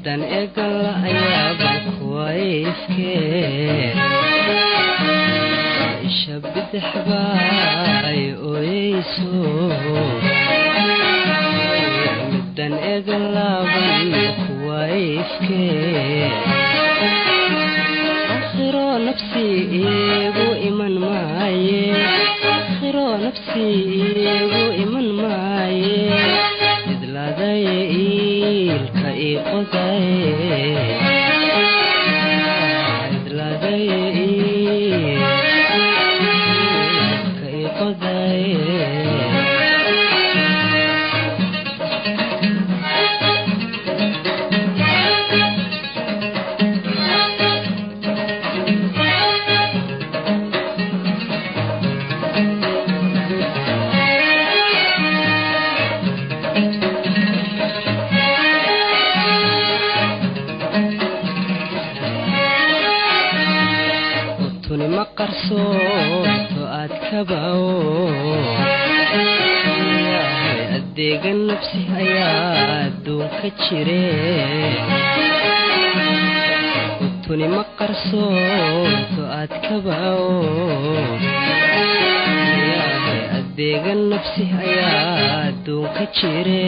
Middan eegala ayaaba kuwayfkee, isha bidixbaay ooyeyso. Middan eegalaaban kuwayfkee, akhiro nafsi igu iman maaye, akhiro nafsi igu iman maaye. Idlaaday iilka ii qodaye, idlaaday iilka ii qodaye. Tuni ma qarsoonto aad kabao, adeega nafsi ayaa adduunka jire. Tuni ma qarsoonto aad kabao, adeega nafsi ayaa adduunka jire.